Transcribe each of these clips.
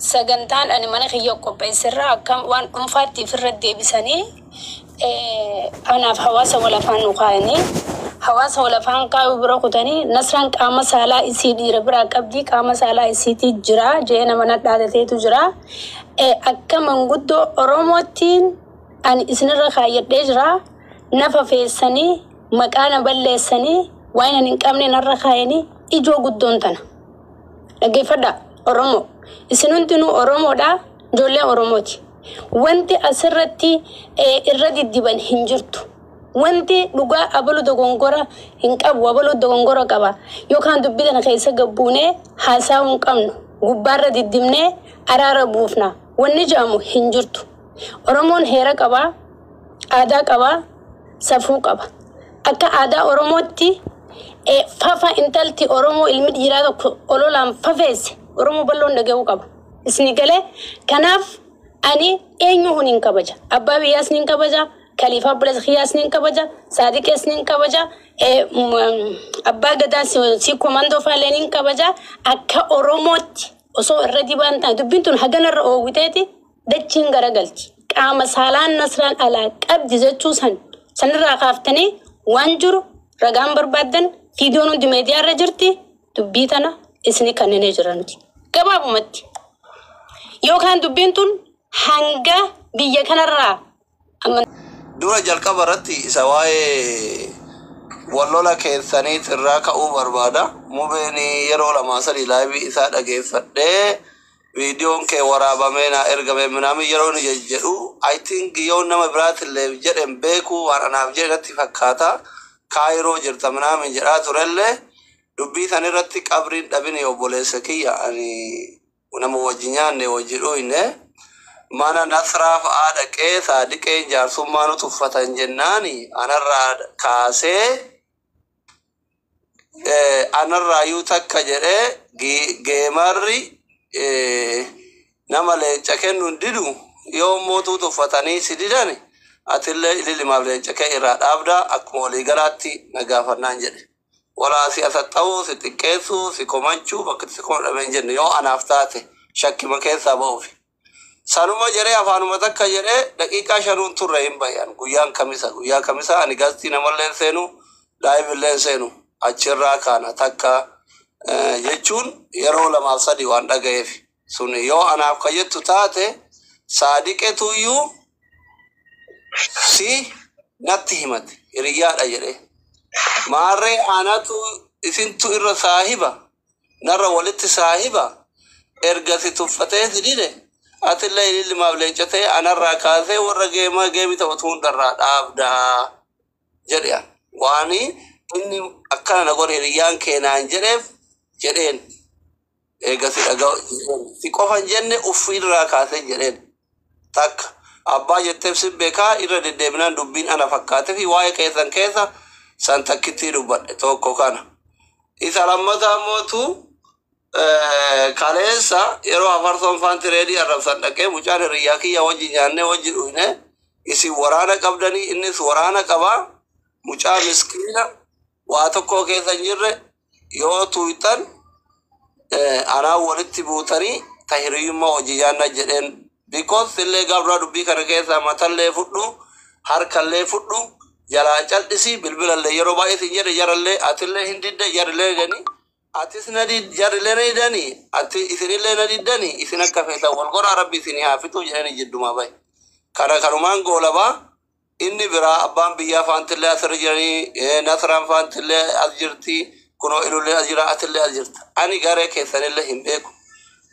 Sagantaan ani mana kiyya qopheessirraa akkam waan dhuunfaatti ofirra deebisanii anaaf hawaasa wal afaan nu kaayanii, hawaasa wal afaan kaayuu bira kutanii, Nasraan qaama saalaa isii dhiira biraa qabdii, qaama saalaa isiitii jira jee nama nadhaadateetu jira. Akka manguddoo Oromoottiin ani isinirra kaayyadhee jira. Nafa feessanii, maqaa na balleessanii, waan ani hin qabne narra kaayanii, ijoo guddoon tana. Dhaggeeffadhaa, Oromoo. Isin hundinuu Oromoodha. Ijoolleen Oromooti. Wanti asirratti irra diddiban hin jirtu. Wanti dhugaa abalu dogongora hin qabu, abalu dogongora qaba. Yookaan dubbii kana keessa gabbuunee haasa'uu hin qabnu. Gubbaarra diddibnee araara buufna. Wanni jedhamu hin jirtu. Oromoon heera qabaa, aadaa qabaa, safuu qaba. Akka aadaa Oromootti fafa intalti Oromoo ilmi dhiiraa tokko ololaan fafeesse Oromoo bal'oon dhaga'uu qaba. Isni galee? Kanaaf ani eenyu hin kabaja. Abbaa biyyaas ni kabaja. Kaliifaa obboleessa kiyyaas ni kabaja. Saadiqees ni kabaja. Abbaa gadaa si komandoo faallee ni kabaja. Akka Oromootti osoo irra dibaan taane, dubbiin tun haganarra oowwiteeti dachiin garagalti. Qaama saalaan Nasraan alaa qabdi jechuu san sanirraa kaaftanii waan jiru ragaan barbaaddan, viidiyoon hundi miidiyaarra jirti, dubbii tana isini kanneen jira nuti. Gabaabumatti. Yookaan dubbiin tun hanga biyya kanarraa amma Dura jalqaba irratti isa waa'ee wallola keessaniit irraa ka'uu barbaada. Mubeen yeroo lamaa sadii live isaa dhageeffadhee, viidiyoon kee waraabamee naa ergame minaamin yeroo inni jedhu, I think yoo nama biraatillee jedhen beeku, waan anaaf jedhe natti fakkaata. Kaayiroo jirta minaamin jedhaa turellee, dubbii san irratti qabriin dhabini, obboleessa kiyya, ani nama wajji nyaanne wajji dhuyne mana Nasraa fa'aa dhaqee Saadiqeen jaarsummaa nu tuffatan jennaani anarraa kaasee anarraayyuu takka jedhee geemarri nama leenca kennu hin didu. Yoo mootuu tuffatanii si didan, atillee ililimaaf leenca kee irraa dhaabda, akkuma waliigalaatti na gaafannaan jedhe. Walaa si asaxxa'uu, si xiqqeessuu, si komachuu bakka si komadhame hin jenne, yoo anaaf taate shakkima keessaa ba'uufi. Sanuma jedhee, afaanuma takka jedhee, daqiiqaa shanuun turre hin bayan. Guyyaan Kamisa, guyyaa Kamisa ani guest namallee hin seenu, live illee hin seenu, achirraa kaana takka jechuun yeroo lamaaf sadi waan dhaga'eef sun yoo anaaf kajettu taate, Saadiqetuyyuu si natti himate hiriyyaadha jedhee. Maarree anatu isintu irra saahiba, narra walitti saahiba, erga si tuffatee si dide, atillee ilillimaaf leencatee anarraa kaasee warra geemaa geemii taphatu hundarraa dhaabdaa jedhe. Waani inni akkana na godhe hiriyyaan keenaan jedheef jedheen, eega si dhagaa si qofa hin jenne, uffirraa kaasee jedheen. Takka abbaa jetteef si beekaa, irra deddeebinaan dubbiin ana fakkaate fi waa'ee keessan keessa san takkittii dubbadhe tokko kana. Isa lammataa mootu kaleessa yeroo hafarsoon faanti reedii arrabsan dhaqee, mucaan hiriyyaa kiyya wajji nyaannee wajji dhuyne, isin waraana qabdanii, innis waraana qabaa, mucaa miskiina waa tokko keessa hin jirre yoo tuyxan anaan walitti buutanii ta hiriyyummaa hojii nyaanna jedheen, because illee gaaf dubbii kana keessa matallee fudhu, harkallee fudhu, jalaa cal'isii, bilbilallee yeroo baay'ee sin jedhe, jarallee atillee hin didde, jarrillee didanii, atis na jarrillee na didanii, ati isinillee na diddanii, isin akka feetan wal goraa, Rabbi isinii haa fixu jedhanii jiddumaa bahe. Kana kanumaan goolabaa. Inni biraa abbaan biyyaa faantillee asirra jiranii, Nasraan faantillee as jirti, kunoo ilullee as jira, atillee as jirta. Ani garee keessanillee hin beeku.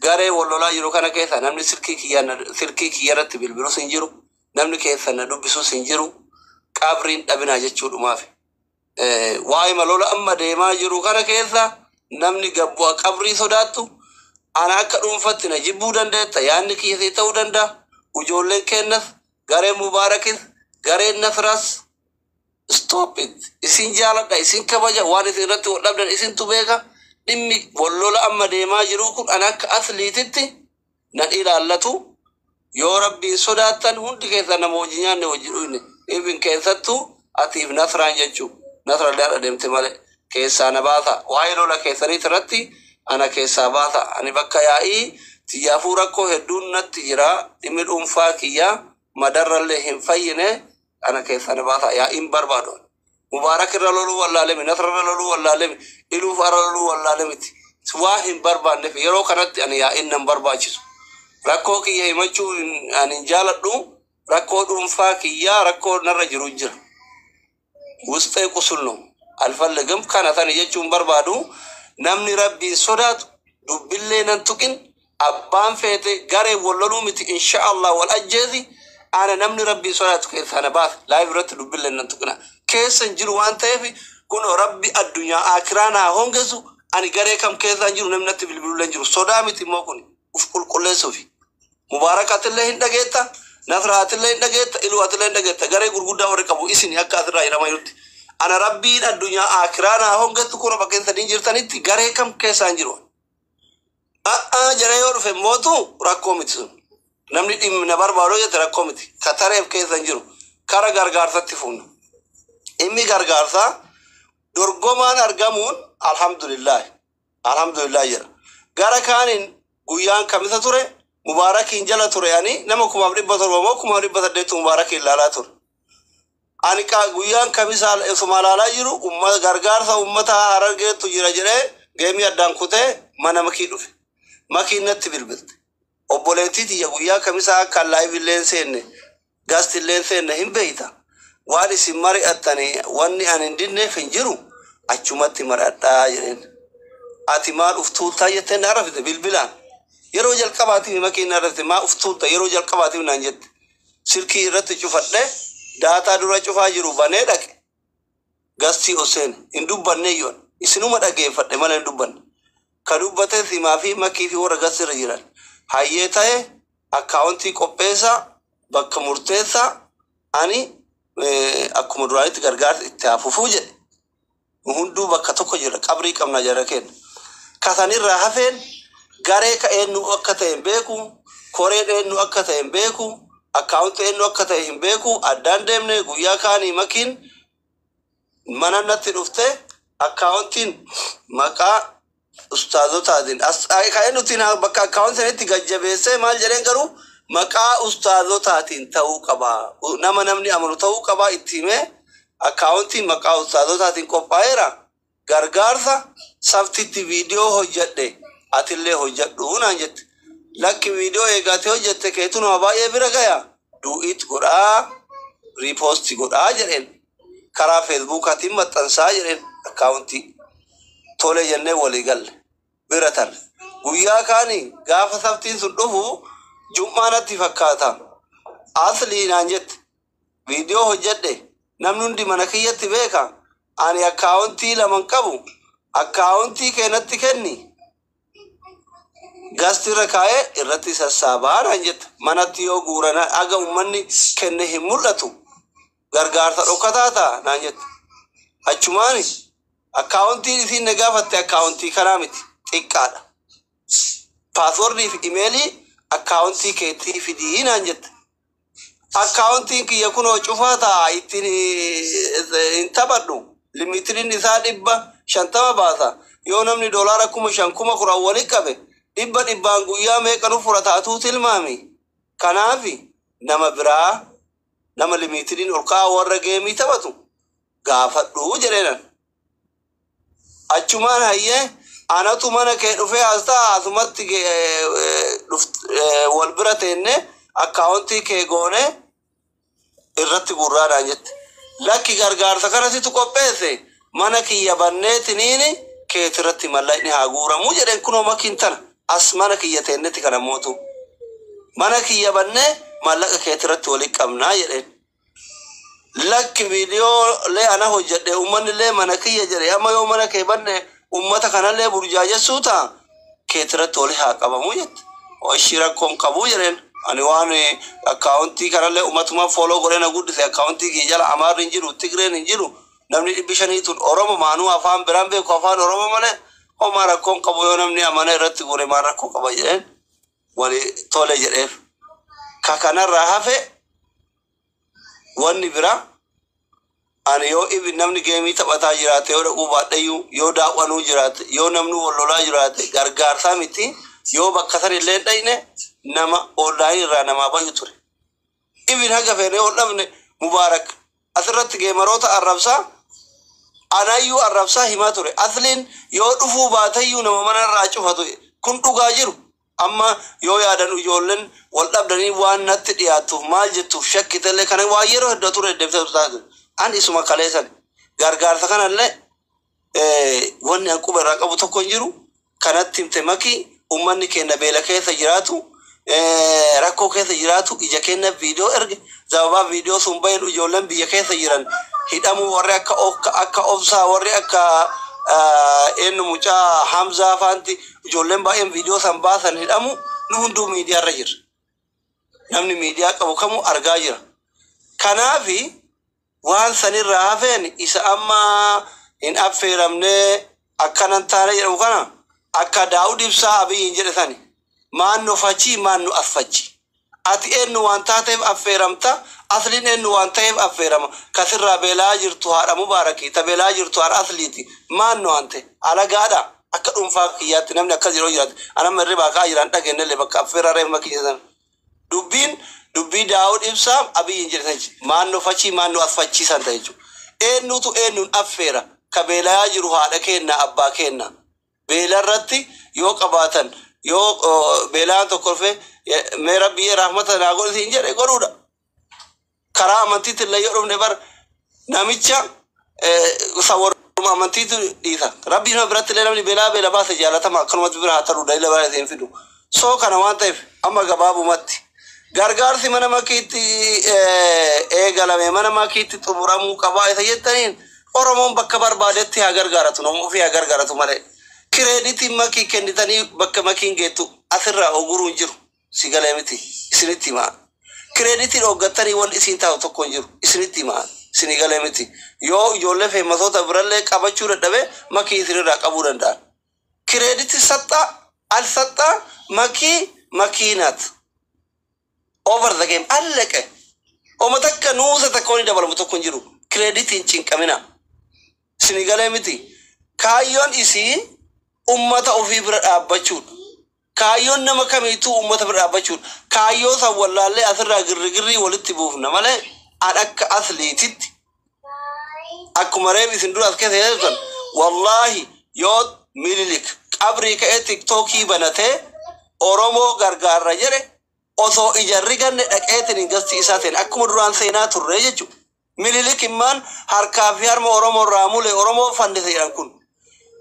Garee wal lolaa jiru kana keessa namni silkii kiyya irratti bilbilus hin jiru, namni keessan na dubbisus hin jiru. Qabriin dhabinaa jechuudhumaaf. Waa'ee malola amma deemaa jiru kana keessa namni gabbu'a qabrii sodaattu, ana akka dhuunfatti na jibbuu dandeetta, yaadni kiyya sii ta'uu danda'a. Ijoolleen keennas, gareen Mubaarakis, gareen Nasraas, stop it. Isin jaaladha, isin kabaja, waan isin irratti wal dhabdan isintu beeka. Dhimmi wallola amma deemaa jiru kun ana akka asliititti nan ilaallatu. Yoo Rabbiin sodaattan, hundi keessan nama hojii nyaanne hojii dhuyne, ifin keessattuu atiif Nasraan jechuu, Nasrallee har'a deemte malee, keessaa na baasa. Waa'ee lola keessaniit irratti ana keessaa baasa. Ani bakka yaa'ii Xiyyaafuu rakkoo hedduun natti jira. Dhimmi dhuunfaa kiyya madarrallee hin fayyine ana keessa na baasa yaa'iin barbaadu. Mubaarak irra loluu wallaalemi, Nasra irra loluu wallaalemi, Iluuf irra loluu wallaalemiti. Waa hin barbaanneef yeroo kanatti ani yaa'iin nan barbaachisu. Rakkoo kiyya himachuu ani hin jaaladhu. Rakkoo dhuunfaa kiyyaa rakkoo narra jiru jira. ውስጤ ቁስል ነው አልፈልግም። Kana sani jechuun barbaadu namni rabbiin sodaatu dubbillee nan tuqin abbaan feete garee wal loluu miti insha Allah wal ajjeesi ana namni rabbiin sodaatu keessaa na baase live irratti dubbillee nan tuqina keessa hin jiru waan ta'eef kun rabbi addunyaa akiraa naa hongeessu ani garee kam keessa hin jiru namni natti bilbilullee hin jiru sodaa miti immoo kun uf qulqulleessuufi. Mubaarak atillee hin dhageetta, Nasra atillee hin dhageetta, Iluu atillee hin dhageetta. Garee gurguddaa warri qabu isin akka asirraa jedhamaa jirutti. Ana rabbiin addunyaa akiraa naa hongeessu kun bakka hin jirtanitti garee kam keessa hin jiru. A'aa jaree yoo dhufe mootu rakkoo miti sun. Namni dhimmi na barbaadu jette rakkoo miti. Katareef keessa hin jiru. Kara gargaarsatti fuuna. Inni gargaarsaa dorgomaan argamuun alhamdulillah. Alhamdulillah jedha. Gara kaaniin guyyaan kamisa ture Mubaarakiin jala ture ani nama 1700 moo 1800 Mubaarakiin ilaalaa ture. Ani guyyaan kamisa osuma ilaalaa jiru ummata gargaarsa ummata Harargeetu jira jedhee geemii addaan kutee mana makii dhufe. Makiin natti bilbilte. Obboleettii tiyya guyyaa kamisaa akka live illee hin seenne guest illee hin seenne hin beeyta. Waan isin mari'attanii wanni ani hin dinneef hin jiru achumatti mari'adhaa jedheen. Ati maal uf tuultaa jettee na arrabsite bilbilaan. Yeroo jalqabaatiif makiin na arrabsite maa uf tuulta yeroo jalqabaatiif naan jette. Silkii irratti cufadhe data dura cufaa jiru banee dhaqe. Guest ol seene hin dubbanne yoon isinuma dhageeffadhe malee hin dubbanne. Ka dubbate simaa fi makii fi warra guest irra jiran. Hayyee ta'e account qopheessaa bakka murteessaa ani akkuma duraanitti gargaarsa itti haa fufuu jedhe. Hunduu bakka tokko jira qabrii qabna jara kenna. Kasanirraa hafeen garee ka eenyu akka ta'e hin beeku, koreen eenyu akka ta'e hin beeku, account eenyu akka ta'e hin beeku, addaan deemne guyyaa kaanii makiin mana natti dhufte accountiin maqaa ustaazotaatiin kan eenyutiin bakka account sanitti gajjabeessee maal jedheen garuu maqaa ustaazotaatiin ta'uu qaba. Nama namni amanu ta'uu qaba itti himee accountiin maqaa ustaazotaatiin qophaa'eera. Gargaarsa saftitti viidiyoo hojjedhe atillee hojjedhu naan jette. Lakki viidiyoo eegatee hojjette keetu nama baay'ee bira gaya. Duet godhaa repost godhaa jedheen. Karaa Facebookaatiin maxxansaa jedheen account. Tole jennee walii galle. Bira tarre. Guyyaa kaanii gaafa saftiin sun dhufu jum'aa natti fakkaata. Aslii naan jette. Viidiyoo hojjedhe namni hundi mana kiyyatti beeka. Ani account laman qabu. Account kee natti kenni. Guest irra kaa'ee irratti sassaabaa naan jette. Manatti yoo guurana aga uummanni kenne hin mul'atu. Gargaarsa dhokataa ta'a naan jette. Achumaani accountiin isiin na gaafatte account kanaa miti xiqqaadha. Password fi email account keetii fidii naan jette. Accountiin kiyya kunoo cufaa ta'a ittiin hin taphadhu. Limitiriin isaa 550 baasa. Yoo namni doolaara 5,000 10,000 walii qabe dhibba dhibbaan guyyaa meeqa nu furataatu tilmaami. Kanaafi nama biraa nama limitiriin ol kaa'aa warra game taphatu gaafadhu jedheenan. Achumaan hayyee anatu mana kee dhufee as ta'a asumatti wal bira teenne account kee goone irratti gurraadhaan jette. Lakki gargaarsa kana situ qopheesse mana kiyya banneetiniini keetirratti mallaqni haa guuramuu jedheen kunoo makiin tana as mana kiyya teennetti kana mootu. Mana kiyya bannee mallaqa keetirratti walii qabnaa jedheen. Lakki viidiyoolee ana hojjedhe uummanni illee mana kiyya jedhe amma yoo mana kee banne uummata kanallee burjaajessuu ta'a keetirratti walii haa qabamuu jette. Ishii rakkoon qabuu jedheen. Ani waan account kanallee uummatuma follow godhee na guddise account kiyya jala Amaarri hin jiru Tigreen hin jiru namni 500 tun Oromo maanuu afaan biraan beeku afaan Oromo malee homaa rakkoon qabu yoo namni amana irratti guure maal rakkoo qaba jedheen walii tole jedheef. Ka kanarraa hafe wanni biraa ani yoo ibi namni game taphataa jiraate yoo dhaquu baadhayyuu yoo daawwanuu jiraate yoo namni wal lolaa jiraate gargaarsaa miti. Yoo bakka san illee dhayne nama online irraa namaa bayu ture. Ibin haga feene ol dhabne Mubaarak asirratti geemaroota arrabsaa anayyuu arrabsaa himaa ture. Asliin yoo dhufuu baatayyuu nama mana irraa cufatu kun dhugaa jiru. Amma yoo yaadan ijoolleen wal dhabdanii waan natti dhiyaatuuf maal jettuuf shakkitellee kana waan yeroo hedduu ture deddeebisee taatu. An isuma kaleessan gargaarsa kanallee wanni an quba irraa qabu tokko hin jiru. Kanatti himte Makii, ummanni keenya beela keessa jiraatu, rakkoo keessa jiraatu, ija keenya viidiyoo erge. Sababaa viidiyoo sun bahin ijoolleen biyya keessa jiran hidhamuu, warri akka obsaa, warri akka eenyu mucaa Hamzaa faanti, ijoolleen baay'een viidiyoo san baasan hidhamu, nu hunduu miidiyaa irra jira. Namni miidiyaa qabu kamuu argaa jira. Kanaafi waan sanirraa hafeen isa amma hin affeeramnee akkanan taane jedhamu kana akka Daawud Ibsaa Abiyyiin jedhe sani, maannu fachi maannu asfachi. Ati eenyu waan taateef affeeramta? Asliin eenyu waan ta'eef affeerama? Kasirraa beelaa jirtu haadha Mubaarakii, ta beelaa jirtu haadha Asliiti. Maannu waan ta'e alagaadha. Akka dhuunfaa kiyyaatti namni akkas yeroo jiraate anamma irribaa kaa jiraan dhageenyellee bakka affeeraa reef makiyya sana. Dubbiin dubbii Daawud Ibsaa Abiyyiin jedhe sani, maannu fachi maannu asfachiisan ta'e jechuudha. Eenyutu eenyuun affeera? Ka beelaa jiru haadha keenna, abbaa keenna. Beela irratti yoo qabaatan, yoo beelaan tokko dhufe, mee Rabbi rahmata naa godhi siin jedhe, godhuudha. Karaa amantiitti illee yoo dhufne bar namicha warruma amantiitu dhiisa. Rabbi nama biratti illee namni beelaa beela baase jaalatama, akkanumatti bira haa ta'u dalila baay'ee hin fidu. Soo kana waan ta'eef amma gabaabumatti gargaarsi mana Makiitti eegalame mana Makiitti xumuramuu qabaa isa jettaniin, Oromoon bakka barbaadetti haa gargaaratu, nama ofii haa gargaaratu malee. Credit Makii kennitanii bakka Makiin geettu asirraa oguruun jiru si galee miti, isinitti himaa. Credit dhooggattanii wanti isiin taa'u tokko hin jiru, isinitti himaa, isinii galee miti. Yoo ijoollee feemasoota birallee qabachuu dadhabe Makii isinirraa qabuu danda'an. Credit saxxaa al saxxaa Makii makiinaat. Over the game allaqe. Oma takka nuusa takka wani dabalamu tokko hin jiru. Creditiin cinqamina. Isinii galee miti. Kaayyoon isii ummata ofii bira dhaabbachuudha. Kaayyoon nama kamiituu ummata bira dhaabbachuudha. Kaayyoo san wallaallee asirraa girrigirrii walitti buufna malee an akka asliititti akkuma reef isin dura as keessa jirtan, wallaahi yoo Minilik qabrii ka'ee TikTokii banatee Oromoo gargaarra jedhe, osoo ija riganne dhaqeetiin hin gasti isaa seen akkuma duraan seenaa turre jechuudha. Minilik immaan harkaa fi harma Oromoo irraa mule Oromoo fannise jedhan kun.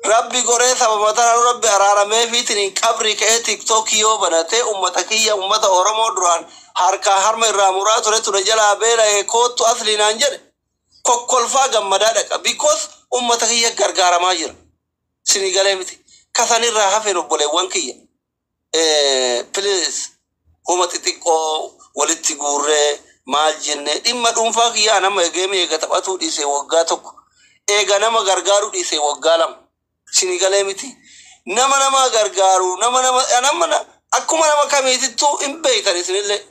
Rabbi goree saba mataa Rabbi araaramee fiitiin qabrii ka'ee TikTokii yoo banatee ummata kiyya, ummata Oromoo duraan harkaa harma irraa muraa ture jalaa beela'ee koottu asliinaan jedhe, kokkolfaa gammadaa dhaqa, because ummata kiyya gargaaramaa jira. Isinii galee miti. Kasanirraa hafeen obboleewwan kiyya. Please, homa xixiqqoo walitti guurree maal jennee dhimma dhuunfaa kiyyaa nama egeemi eega taphatuu dhiisee waggaa 1, eega nama gargaaruu dhiisee waggaa 2. Isinii galee miti. Nama nama gargaaru, nama nama akkuma nama kamiitittuu hin beektan isinillee.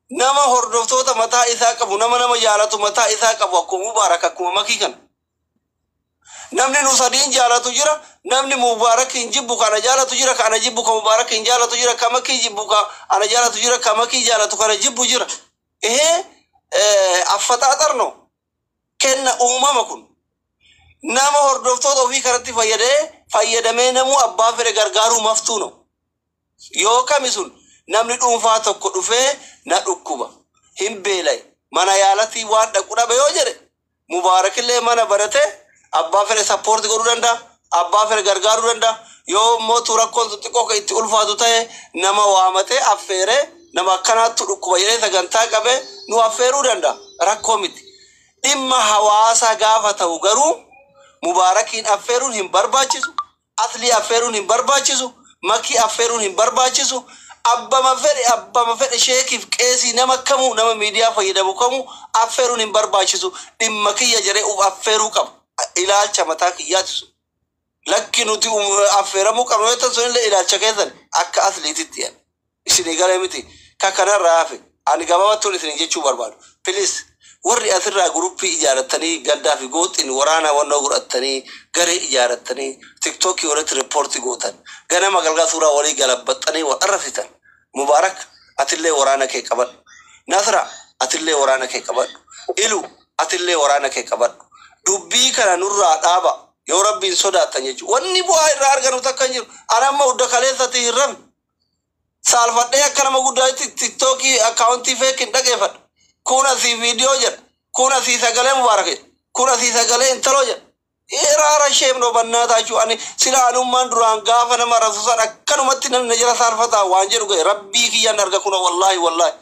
Nama hordoftoota mataa isaa qabu, nama nama jaalatu mataa isaa qabu, akkuma Mubaarak, akkuma Makii kana. Namni nu sadiin jaalatu jira, namni Mubaarak hin jibbu kana jaalatu jira, kana jibbu ka Mubaarak hin jaalatu jira, ka Makii jibbu ka ana jaalatu jira, ka Makii jaalatu kana jibbu jira. Ehee, affaxaaxar no kenna uumama kun. Nama hordoftoota ofii kanatti fayyadee fayyadamee namuu abbaa fedhe gargaaruu maftuu no. Yoo kami sun namni dhuunfaa tokko dhufee na dhukkuba hin beela'e mana yaalatii waan dhaqu dhabe yoo jedhe, Mubaarakillee mana barate abbaa fedhe support godhuu danda'a, abbaa fedhe gargaaruu danda'a. Yoo immoo rakkoon sun xiqqoo kan itti ulfaatu ta'e, nama waamatee affeeree nama akkanaattu dhukkuba jedhee sagantaa qabee nu affeeruu danda'a, rakkoo miti. Dhimma hawaasaa gaafa ta'u garuu Mubaarakiin affeeruun hin barbaachisu, Aslii affeeruun hin barbaachisu, Makii affeeruun hin barbaachisu. Abbama fedhe, abbama fedhe, sheekiif qeesii, nama kamuu, nama miidiyaa fayyadamu kamuu affeeruun hin barbaachisu. Dhimma kiyya jedhee uf affeeruu qaba. Ilaalcha mataa kiyyaati sun. Lakki, nuti affeeramuu qabna yoo ta'an, sunillee ilaalcha keessan akka asliititti jedha. Isinii galee miti. Ka kanarraa hafe ani gabaabattuun isinii jechuu barbaadu. Please, Warri asirraa guruppii ijaarratanii gaddaa fi gooxiin waraana wannoo godhatanii garee ijaarratanii tiktookii walitti riippoortii gootan, ganama galgaa suuraa walii galabbaxanii wal arrabsitan. Mubaarak, atillee waraana kee qabadhu. Nasra, atillee waraana kee qabadhu. Ilu, atillee waraana kee qabadhu. Dubbii kana nurraa dhaaba yoo rabbiin sodaattan jechuudha. Wanni bu'aa irraa arganu takka hin jiru. Ani amma hudda kaleessatti hin rafne. Saalfadhee akka nama guddaatti tiktookii akkaawuntii fake hin dhageeffadhu. Kun asii viidiyoo jedha. Kun asii sagalee Mubaarak jedha. Kun asii sagalee intaloo jedha. Iraara sheemnoo bannaa taachuu ani sila anummaan duraan gaafa nama rasuusan akkanumatti namni na jala saalfataa waan jedhu gahe rabbii kiyyaan arga kuna, wallaahi wallaahi.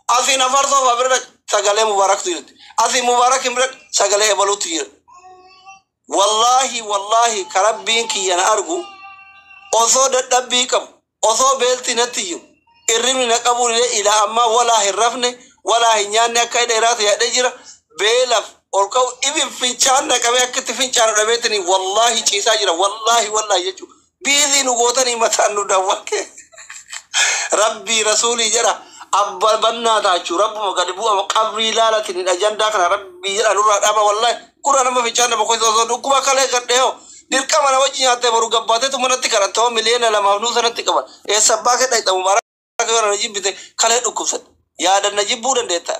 Asiin afarsoo fa'aa bira sagalee Mubaaraktu jirti. Asii Mubaarak hin bira sagalee ebaluutu jira. Wallaahi wallaahi, ka rabbiin kiyya na argu, osoo dadhabbii qabu, osoo beelti natti jiru, irribni na qabu illee, ilaa ammaa walaa hin rafne, walaa hin nyaanne, akka dheeraatu yaadhee jira. Beelaaf ol ka'u ibin fincaan na qabee akka itti fincaanu dhabeetini wallaahi ciisaa jira, wallaahi wallaahi jechuudha. Biizii nu gootanii mataan nu dawwake. Rabbii rasuulii jedha, abba bannaa taachuu rabbuma gadi bu'ama qabrii laalatin ajandaa kana rabbii jedha nurraa dhaaba. Wallaahi gurra nama fincaan nama koisa osoo dhukkuba kalee gadhee hoo dirqama na wajji nyaattee boru gabbaateetu manatti kadhatte hoo 2 miliyoona nuu sanatti qaban eessa abbaa kee dhayxa? Mubaarak, yoo na jibbite kalee dhukkubsadhe yaadan na jibbuu dandeetta,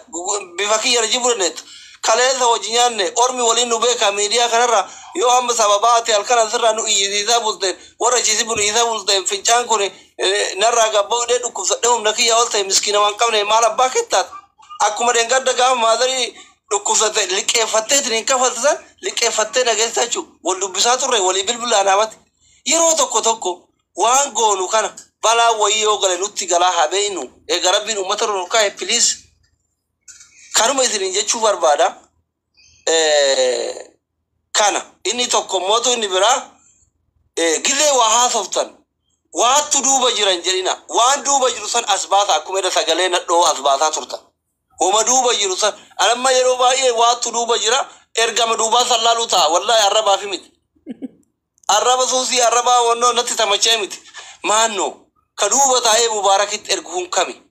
bifa kiyya na jibbuu dandeetta. Kaleessa hojii nyaanne ormi waliin nu beeka miidiyaa kanarra. Yoo amma sababaa ati halkan asirraa nu iyyisiisaa bulteen, warra ciisibu nu iyyisaa bulteen, fincaan kun narraa gabba'uu dhukkubsadhe humna kiyya ol ta'e, miskiina waan qabne maal abbaa kettaata? Akkuma dheengadda gaafa maazarii dhukkubsate liqeeffatteetiin hin kafaltisan, liqeeffattee nageessa jechuudha. Wal dubbisaa turre, walii bilbilaan haamate. Yeroo tokko tokko waan goonu kana balaa wayii yoo gale nutti galaa haa beeynu. Egaa rabbiin uummata nu kaa'e, please. Kanuma isiniin jechuu barbaada. Kana inni tokko mootu inni biraa, gizee waa haasoftan waattu duuba jiran jedhina. Waan duuba jiru san as baasa. Akkuma edda sagalee nadhoo as baasaa turtan. Homa duuba jiru san anamma yeroo baay'ee waattu duuba jira, ergama duubaa san laaluu ta'a. Wallaahi arrabaa fi miti. Arraba suusii arrabaa wannoo natti tamachee miti. Maannoo ka duuba taa'ee Mubaarakitti ergu kun kami?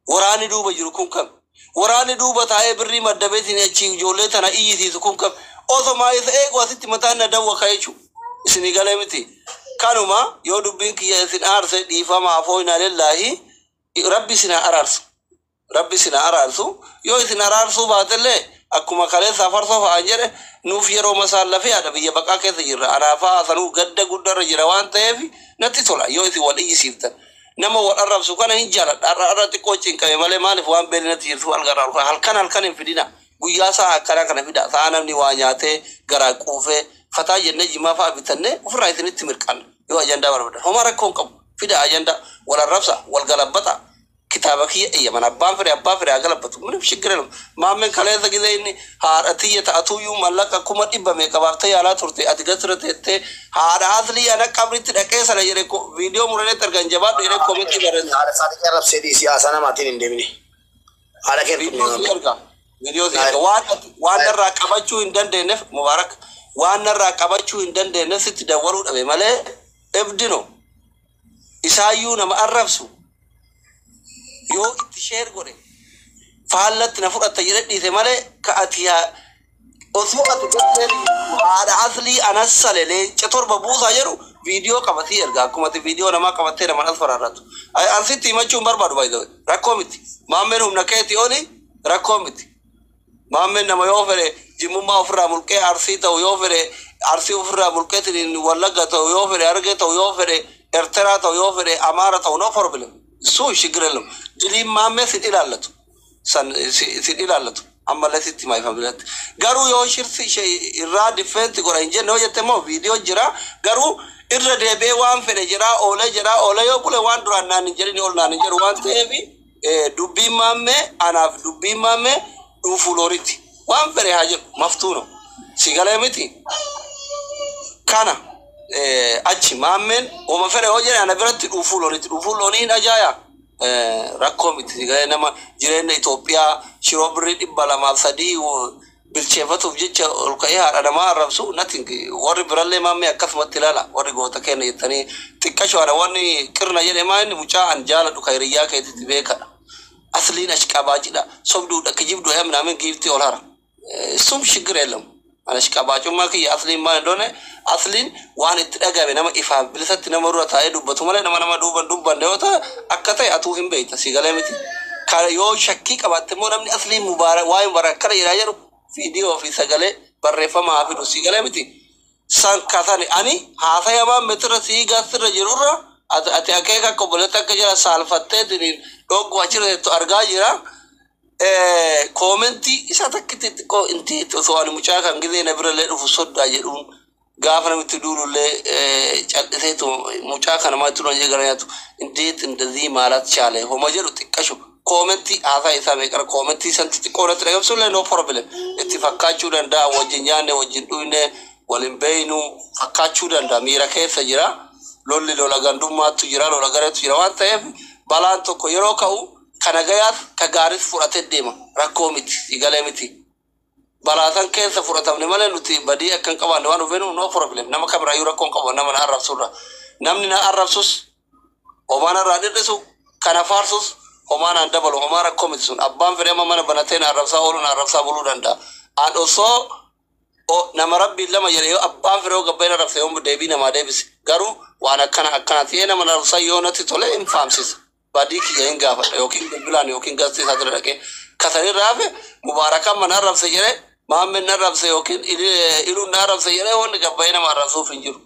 Waraanni duuba jiru kun kami? Waraanni duuba taa'ee birrii maddabeetiin achi ijoollee tana iyyisiisu kun kami? Osoo isa eegu asitti mataan na dawwaka jechuudha. Isinii galee miti. Kanuma yoo dubbiin kiyya isin aarse dhiifama, afoo inaa lillaahi, rabbi isin haa araarsu. Rabbi isin haa araarsu. Yoo isin araarsuu baatellee akkuma kaleessa farsoo fa'aan jedhe, nuuf yeroo masaan lafee haadha biyya baqaa keessa jirra. Anaafaa sanuu gadda guddarra jira waan ta'eef natti tola yoo isin wal iyyisiiftan. Nama wal arrabsu kana hin jaaladha. Har'a har'a xiqqoo cinqame malee, maaliif waan beelli natti jirtu halkan halkan hin fidina. Guyyaa sa'a akkana kana fida. Sa'a namni waa nyaatee garaa quufee fataa jennee jimaa fa'a bitannee ofirraa isinitti mirqanna. Yoo ajandaa barbaadan homaa rakkoo hin qabu. Fida ajandaa, wal arrabsa, wal galabbata. Kitaaba kiyya eeyyaman, abbaan fedhe abbaa fedhe haa galabbatu. ምንም ችግር የለም. Maammeen kaleessa gisee inni haadha tiyya ta'atuyyuu mallaqa 100,000 meeqa baaftee yaalaa turte, ati gasira teettee haadha aslii ana qabritti dhaqee sana jedhe, viidiyoo muraneetti argan, jabaadhu jedhee koomentii barreesse. Haadha isaatii arrabsee siyaasa namaatiin hin deemine. Haadha kee Viidiyoo si erga. Viidiyoo si erga. Waan waan narraa qabachuu hin dandeenyeef, Mubaarak, waan narraa qabachuu hin dandeenyeef sitti dawwaluu dhabe malee ebdino isaayyuu nama arrabsu yoo itti share godhe faallatti na fudhatta jedhe dhiise malee, ka ati osoo ati gartee haadha aslii anassale leenca torba buusaa jedhu viidiyoo qabatii erga, akkuma ati viidiyoo namaa qabattee nama as faraarrattu. Ansitti himachuu hin barbaadu, baay'ee rakkoo miti. Maammeen humna keetii oli, rakkoo miti. Maammeen nama yoo fedhe jimmummaa ofirraa mulqee Arsii ta'u, yoo fedhe Arsii ofirraa mulqee Wallagga ta'u, yoo fedhe Harargee ta'u, yoo fedhe Erteraa ta'u, yoo fedhe Amaara ta'u, no problem. Suu ችግር የለም. Diliin maammee sin ilaallatu. San sin ilaallatu. Ammallee sitti himaa ifa. Garuu yoo shirsi ishee irraa diffeenti godha hin jenne yoo jette immoo viidiyoo jira. Garuu irra deebi'ee waan fedhe jira, oolee jira, oolee yoo bule waan duraan naan hin jedhin ol naan hin jedhu waan ta'eef, dubbiin maammee anaaf dubbiin maammee dhuufuu looritti. Waan fedhe haa jedhu maftuuno. Si galee miti. Kana achi maammeen oma fedhe yoo jedhe ana biratti dhuufuu loonitti. Dhuufuu loonii hin ajaaya. Rakkoo miti. Si galee, nama jireenya Itoophiyaa shiroo birrii 203 bilcheeffatuuf jecha ol ka'ee haadha namaa arrabsu nothing. Warri birallee maammee akkasumatti ilaala. Warri goota kenna jettanii xiqqasho ana wanni qirna jedhe maa inni mucaa an jaaladhu ka hiriyyaa keetitti beekadha. Asliin ashqabaacidha. Sobduudha, kijibduudha ምናምን giiftii ol hara. እሱም ችግር የለም. Ashqabaacummaa kiyya asliin maal doone, asliin waan itti dhagame nama ifaaf bilisatti nama dura taa'ee dubbatu malee nama nama duuban dubbanne yoo ta'e akka ta'e atuu hin beekta, si galee miti. Kana yoo shakkii qabaatte immoo namni asliin mubaarak waa'ee mubaarak akkana jedhaa jedhu viidiyoo fi sagalee barreeffama haa fidu, si galee miti. San kasani ani haasayamaan metira sii gaasirra jirurra ati akeeka akka obboleetti akka jira saalfattee diniin dhoggu achirra jettu argaa jira. Koomentii isa takkitti xiqqoo inti osoo ani mucaa kan gizee na birallee dhufu soddaa jedhuun gaafa namitti duulullee cal'iseetu mucaa kana maaltu nan gara nyaatu እንዴት እንደዚህ ማለት ቻለ homa jedhu xiqqashu koomentii haasaa isaa meeqara koomentii santi xiqqoo irratti dhagamsullee no problem, itti fakkaachuu danda'a. Wajjin nyaanne, wajjin dhuyne, walin beeynu fakkaachuu danda'a. Miira keessa jira, lolli lola gandummaattu jira, lola gareetu jira waan ta'eef balaan tokko yeroo ka'u kana gayaas ka gaaris fudhatee deema, rakkoo miti, galee miti. Balaa san keessa fudhatamne malee nuti badii akka hin qabaanne waan dhufeenu no problem. Nama kamiraayyuu rakkoo hin qabu. Nama na arrabsurra, namni na arrabsus homaa narraa dhir'isu, kana faarsus homaa naan dabalu, homaa rakkoo miti sun. Abbaan fedhe amma mana banatee na arrabsaa ooluu, na arrabsaa buluu danda'a. An osoo nama rabbiin lama jedhe yoo abbaan fedhe yoo gabbayna arrabse yoo deebii namaa deebise garuu waan akkana akkana ta'ee nama arrabsaa yoo natti tole hin faamsisa, badii kiyya hin gaafadha yookiin bilbilaan yookiin gastii isaa dura dhaqee kasanirraa hafe. Mubaarakaan mana arrabse jedhe, maammin na arrabse yookiin iluun na arrabse jedhee wanni gabbayee nama arrabsuuf hin jiru.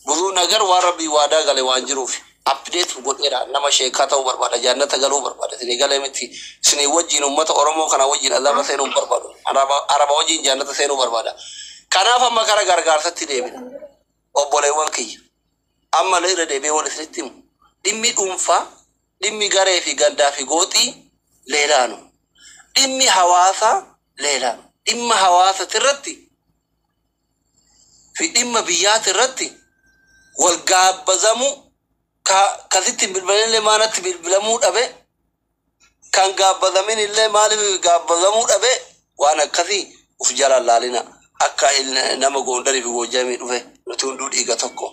ብዙ ነገር waan rabbii waadaa gale waan jiruuf update godheera. Nama sheekaa ta'uu barbaada, jannata galuu barbaada, isinii galee miti? Isinii wajjin ummata Oromoo kana wajjin azaba seenuu hin barbaadu, araba wajjin jannata seenuu barbaada. Kanaaf amma kara gargaarsatti deebina. Obboleewwan kiyya, amma irra deebi'ee wal isinitti himu, dhimmi dhuunfaa, dhimmi garee fi gandaa fi gooxii leelaanu, dhimmi hawaasaa leelaanu. Dhimma hawaasati irratti fi dhimma biyyaati irratti wal gaabbazamu ka kasitti hin bilbilinillee maanatti bilbilamuu dhabe, kan gaabbazamin illee maaliif gaabbazamuu dhabe, waan akkasii uf jalaan laalina. Akka nama Goondarii fi Goojamii dhufe nuti hunduu dhiiga tokko.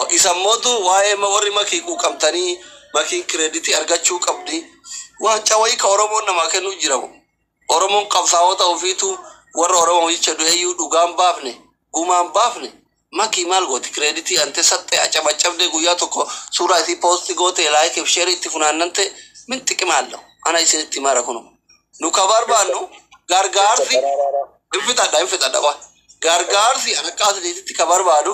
Isa mootu waa'ee warri makii quuqamtanii makiin kireeditii argachuu qabdi. Waan cawayii ka Oromoon namaa kennuu jira. Oromoon qabsaa'ota ofiitu warra Oromoo jecha du'eeyyuu dhugaan baafne, gumaan baafne, makii maal gooti kireeditii ante saxxe acabacabde guyyaa tokko suuraa isii post goote like fi share itti funaannante min xiqima አለው. Ana isinitti mara kunu nu ka barbaannu gargaarsi hin fixadha, hin fixadha. Waa gargaarsi an akka asliititti ka barbaadu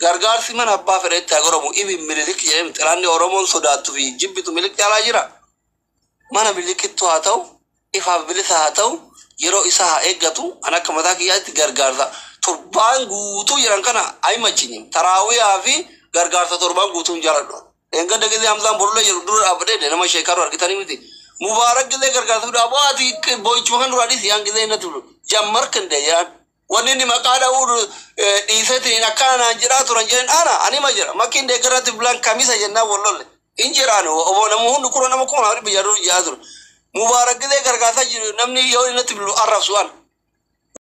gargaarsi mana abbaa fedhetti haa godhamu. Ibi Minilik jedhee xilaanni Oromoon sodaattu fi jibbitu Milik caalaa jira. Mana Milikittu haa ta'u, ifaaf bilisa haa ta'u, yeroo isaa haa eeggatu. An akka mataa kiyyaatti gargaarsa torbaan guutuu jiran kana አይመችኝም. Taraawiyaa fi gargaarsa torbaan guutuu hin jaaladhu. Engadda gisee Hamzaan Borulee jedhu dura dhaabbatee nama sheekaru argitanii miti. Mubaarak gisee gargaarsa fiduu aboo ati boo'ichuma kan duraa dhiisi yaan gisee innatti fidu jammark inde jedhan. Wanni inni maqaa dha'uu dhiiseetiin akkana naan jedhaa turan jedhan ana anima jira makkiin deeggarratti bilaan kamisa jennaan wallolle hin jiraan obbo nama hundi kura nama 2,500 ture. Mubaarak gisee gargaarsa jiru namni yoo innatti fidu arrabsu an.